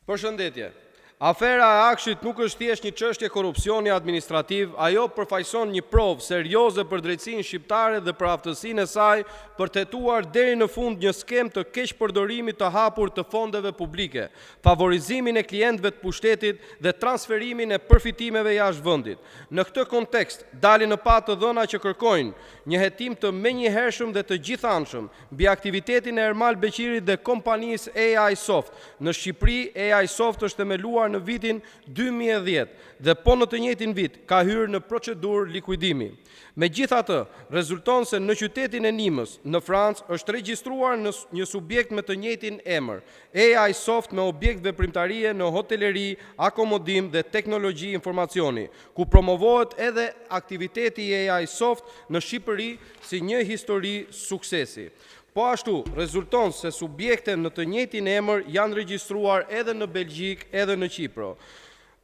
Përshëndetje. Afera e AKSHI-t nuk është thjesht një çështje korrupsioni administrativ, ajo përfaqëson një provë serioze për drejtësinë shqiptare dhe për aftësinë e saj për të hetuar deri në fund një skemë të keqpërdorimit të hapur të fondeve publike, favorizimin e klientëve të pushtetit dhe transferimin e përfitimeve jashtë vendit. Në këtë kontekst, dalin në pah të dhëna që kërkojnë një hetim të menjëhershëm dhe të gjithanshëm mbi aktivitetin e Ermal Beqirit dhe kompanisë AI Soft. Në Shqipëri, AI Soft është themeluar në vitin 2010 dhe po në të njëjtin vit ka hyrë në procedurë likuidimi. Megjithatë, rezulton se në qytetin e Nimës, në Francë, është regjistruar një subjekt me të njëjtin emër, AI Soft me objekt veprimtarie në hoteleri, akomodim dhe teknologji informacioni, ku promovohet edhe aktiviteti i AI Soft në Shqipëri si një histori suksesi. Po ashtu, rezulton se subjekte në të njëjtin emër janë regjistruar edhe në Belgjikë, edhe në Qipro.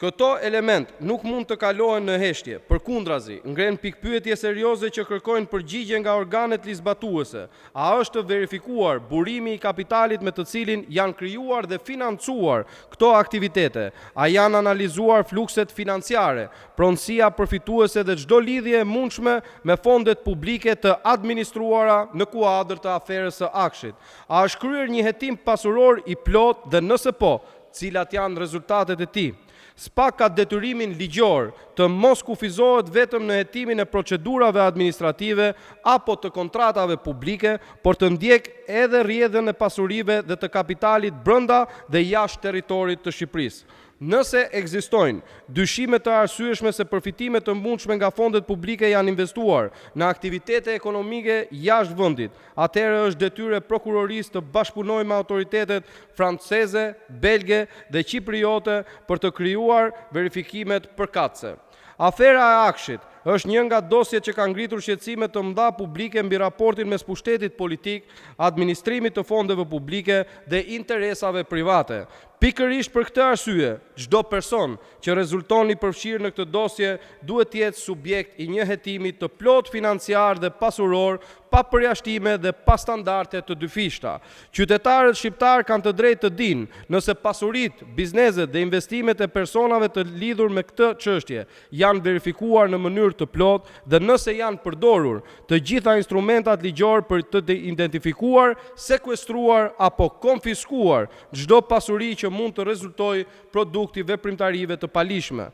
Këto elemente nuk mund të kalohen në heshtje, përkundrazi, ngrenë pikëpyetje serioze që kërkojnë përgjigje nga organet ligjzbatuese. A është verifikuar burimi i kapitalit me të cilin janë krijuar dhe financuar këto aktivitete? A janë analizuar flukset financiare, pronësia përfituese dhe çdo lidhje e mundshme me fondet publike të administruara në kuadër të aferës së AKSHI-t? A është kryer një hetim pasuror i plotë dhe nëse po, cilat janë rezultatet e tij? SPAK ka detyrimin ligjor të mos kufizohet vetëm në hetimin e procedurave administrative apo të kontratave publike, por të ndjekë edhe rrjedhën e pasurive dhe të kapitalit brenda dhe jashtë territorit të Shqipërisë. Nëse ekzistojnë dyshime të arsyeshme se përfitime të mundshme nga fondet publike janë investuar në aktivitete ekonomike jashtë vendit, atëherë është detyrë e prokurorisë të bashkëpunojë me autoritetet franceze, belge dhe qipriote për të kryer verifikimet përkatëse. Afera e AKSHI-t është një nga dosjet që ka ngritur shqetësime të mëdha publike mbi raportin mes pushtetit politik, administrimit të fondeve publike dhe interesave private. Pikërisht për këtë arsye, çdo person që rezulton i përfshirë në këtë dosje duhet të jetë subjekt i një hetimi të plotë financiar dhe pasuror, pa përjashtime dhe pa standarde të dyfishta. Qytetarët shqiptarë kanë të drejtë të dinë nëse pasuritë, bizneset dhe investimet e personave të lidhur me këtë çështje janë verifikuar në mënyrë të plotë dhe nëse janë përdorur të gjitha instrumentat ligjorë për të identifikuar, sekuestruar apo konfiskuar çdo pasuri që mund të rezultojë produkt i veprimtarive të paligjshme.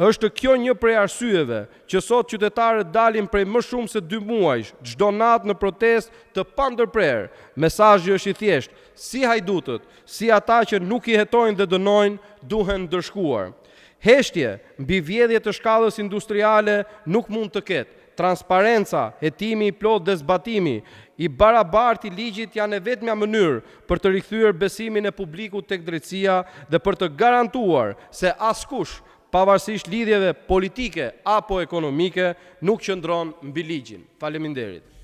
Është kjo një prej arsyeve që sot qytetarët dalin prej më shumë se dy muajsh çdo natë në protestë të pandërprerë. Mesazhi është i thjeshtë, si hajdutët, si ata që nuk i hetojnë dhe dënojnë, duhen ndëshkuar. Heshtje mbi vjedhje të shkallës industriale nuk mund të ketë. Transparenca, hetimi i plotë dhe zbatimi i barabartë i ligjit janë e vetmja mënyrë për të rikthyer besimin e publikut tek drejtësia dhe për të garantuar se askush, pavarësisht lidhjeve politike apo ekonomike, nuk qëndron mbi ligjin. Faleminderit.